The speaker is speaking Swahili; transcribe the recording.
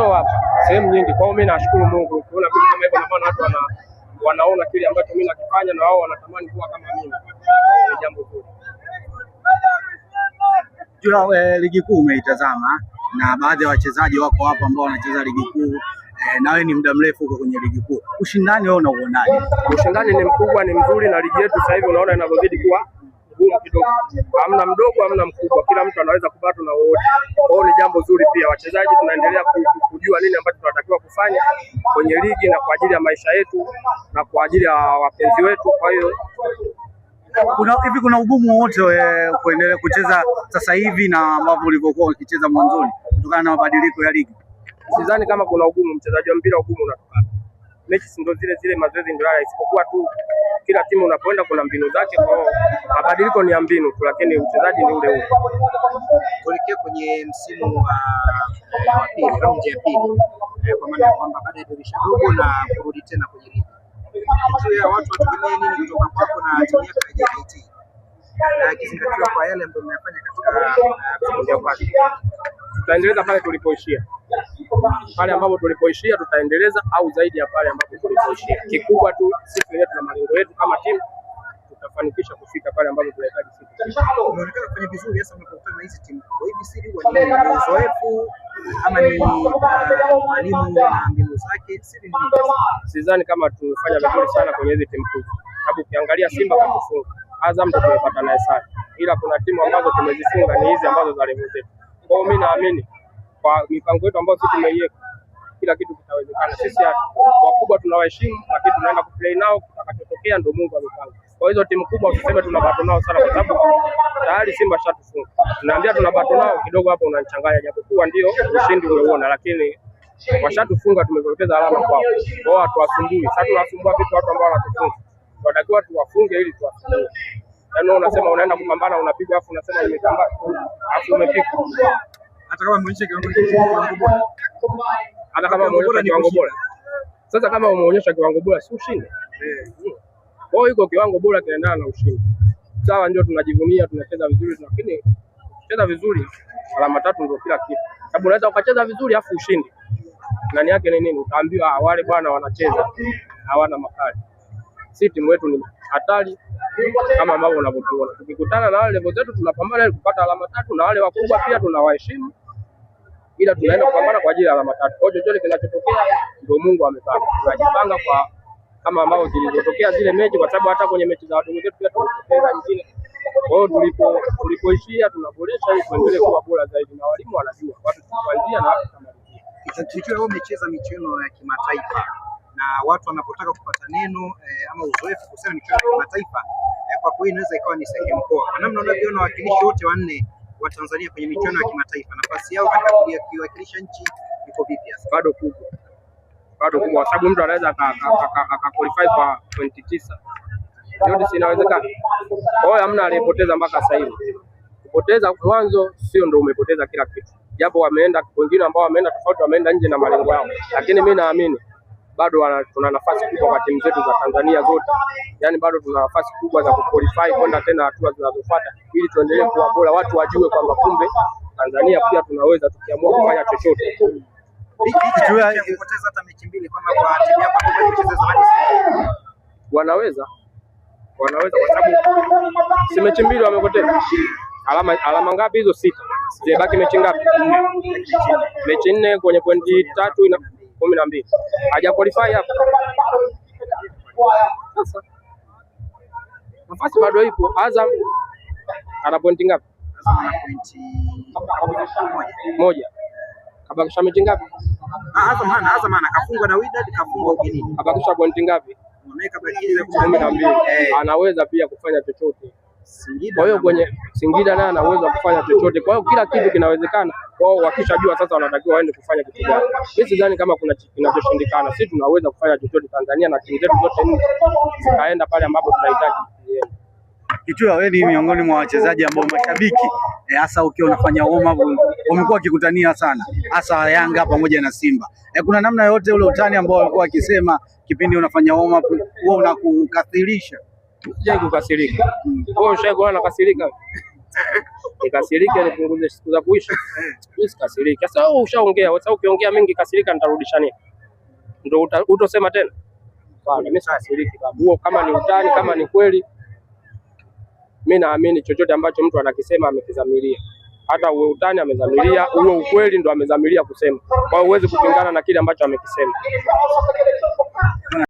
So hapa sehemu nyingi. Kwa hiyo mimi nashukuru Mungu kuona vitu kama hivyo, na maana watu wanaona kile ambacho mimi nakifanya na wao wanatamani kuwa kama mimi. Ni jambo zuri. Ligi kuu umeitazama na baadhi ya wachezaji wako hapa ambao wanacheza ligi kuu na wewe ni muda mrefu uko kwenye ligi kuu, ushindani wewe unauonaje? Ushindani ni mkubwa, ni mzuri, na ligi yetu sasa hivi unaona inavyozidi kuwa ngumu kidogo. Hamna mdogo, hamna mkubwa, kila mtu anaweza kupatwa na wowote. Kwa hiyo ni jambo zuri pia, wachezaji tunaendelea kujua nini ambacho tunatakiwa kufanya kwenye ligi na kwa ajili ya maisha yetu na kwa ajili ya wapenzi wetu. Kwa hiyo Kuna ugumu wowote kuendelea kucheza sasa hivi na ambavyo ulivyokuwa ukicheza mwanzoni kutokana na mabadiliko ya ligi? Sidhani kama kuna ugumu. Mchezaji wa mpira ugumu unatoka mechi si ndio zile zile, mazoezi ndio haya, isipokuwa tu kila timu unapoenda kuna mbinu zake. Kwa hiyo mabadiliko ni ya mbinu tu, lakini uchezaji ni ule ule. Kuelekea kwenye msimu wa pili, raundi ya pili, kwa maana ya kwamba baada ya dirisha dogo na kurudi tena kwenye ligi, ya watu wategemee nini kutoka kwako na timu yako ya JKT, na ikizingatiwa kwa yale ambayo mmeyafanya katika msimu wa kwanza? Tutaendeleza pale tulipoishia, pale ambapo tulipoishia tutaendeleza au zaidi ya pale ambapo tulipoishia. Kikubwa tu sisi wenyewe tuna malengo yetu kama timu, tutafanikisha kufika pale ambapo tunahitaji sisi. Unaonekana kufanya vizuri hasa mnapokutana na hizi timu kubwa. Hivi siri huwa ni uzoefu ama ni mwalimu na mbinu zake? Siri ni nini? Sidhani kama tumefanya vizuri sana kwenye hizi timu kubwa, sababu ukiangalia Simba katufunga, Azam ndio tumepata naye sana, ila kuna timu ambazo tumezifunga ni hizi ambazo za level zetu. Kwa hiyo mimi naamini kwa mipango yetu ambayo sisi tumeiweka, kila kitu kitawezekana. Sisi wakubwa tunawaheshimu, lakini tunaenda kuplay nao, kitakachotokea ndio Mungu amepanga. Kwa hizo timu kubwa usiseme tuna bato nao sana, kwa sababu tayari Simba shatufunga. Tunaambia tuna bato nao kidogo, hapo unanichanganya, japokuwa ndio ushindi umeuona, lakini washatufunga, tumepoteza alama kwao. Kwa hiyo hatuwasumbui. Sasa tunawasumbua vipi watu ambao wanatufunga? Tunatakiwa tuwafunge ili tuwasumbue. Yaani wewe unasema unaenda kupambana, unapigwa, afu unasema nimepambana, afu umepigwa. Hata kama umeonyesha kiwango bora, hata kama umeonyesha kiwango bora. Sasa kama umeonyesha kiwango bora, si ushinde? Kwa hiyo iko kiwango bora kinaendana na ushindi. Sawa, ndio tunajivunia tunacheza vizuri, lakini kucheza vizuri alama tatu ndio kila kitu, sababu unaweza ukacheza vizuri afu ushinde, ndani yake ni nini? Utaambiwa wale bwana wanacheza hawana makali. Si timu yetu ni hatari kama ambavyo unavyotuona. Tukikutana na wale level zetu tunapambana ili kupata alama tatu, na wale wakubwa pia tunawaheshimu, ila tunaenda kupambana kwa ajili ya alama tatu. Kwa hiyo chochote kinachotokea ndio Mungu amepanga. Tunajipanga kwa kama ambavyo zilizotokea zile mechi, kwa sababu hata kwenye mechi za wadogo zetu pia tulipoteza nyingine. Kwa hiyo tulipoishia tunaboresha ili tuendelee kuwa bora zaidi, na walimu wanajua wapi tulipoanzia na wapi tutamalizia. Kichwa, wewe umecheza michuano ya kimataifa na watu wanapotaka kupata neno ama uzoefu kuhusiana na michuano ya kimataifa, kwako hii inaweza ikawa ni sehemu poa. Kwa namna unavyoona wawakilishi wote wanne wa Tanzania kwenye michuano ya kimataifa, nafasi yao katika kuiwakilisha nchi iko vipi hasa? Bado kubwa, bado kubwa, kwa sababu mtu anaweza aka qualify kwa pointi 9, yote si inawezekana. Kwa hiyo hamna aliyepoteza mpaka sasa hivi. Kupoteza mwanzo sio ndio umepoteza kila kitu, japo wameenda wengine ambao wameenda tofauti, wameenda nje na malengo yao, lakini mi naamini bado tuna nafasi kubwa kwa timu zetu za Tanzania zote, yaani bado tuna nafasi kubwa za kuqualify kwenda tena hatua zinazofuata, ili tuendelee kuwa bora, watu wajue kwamba kumbe Tanzania pia tunaweza tukiamua kufanya chochote. Kupoteza hata mechi mbili kama kwa timu yako ambayo ilicheza zamani, Wanaweza, wanaweza kwa sababu si mechi mbili wamepoteza. Alama ngapi hizo? 6. Zimebaki mechi ngapi? Mechi 4 kwenye pointi 3 ina 12. Haja qualify hapo. Sasa nafasi bado ipo. Azam ana pointi ngapi? Azam ana pointi 1. Kabakisha mechi ngapi? Azam hana, kafungwa na Wydad, kafungwa ugenini. Kabakisha pointi ngapi? 12. Anaweza pia kufanya chochote. Kwa hiyo kwenye Singida naye ana uwezo wa kufanya chochote. Kwa hiyo kila kitu kinawezekana. Wao wakishajua sasa wanatakiwa waende kufanya kitu gani. Mimi sidhani kama kuna kinachoshindikana. Sisi tunaweza kufanya chochote Tanzania na timu zetu zote nne zikaenda pale ambapo tunahitaji. Kichua, wewe ni miongoni mwa wachezaji ambao mashabiki hasa ukiwa unafanya warm up wamekuwa wakikutania sana, hasa Yanga pamoja na Simba. Kuna namna yote ule utani ambao walikuwa wakisema kipindi unafanya warm up huwa unakukathirisha? Sijai kukasirika. Wewe ushawahi kuona nakasirika? Nikasirike nipunguze siku za kuishi? Mimi sikasiriki. Sasa wewe ushaongea, sasa ukiongea mingi kasirika nitarudisha nini? Ndio utosema tena? Hapana, mimi sikasiriki babu. Huo kama ni utani, kama ni kweli, mimi naamini chochote ambacho mtu anakisema amekizamilia. Hata uwe utani amezamilia, uwe ukweli ndo amezamilia kusema. Kwa hiyo huwezi kupingana na kile ambacho amekisema.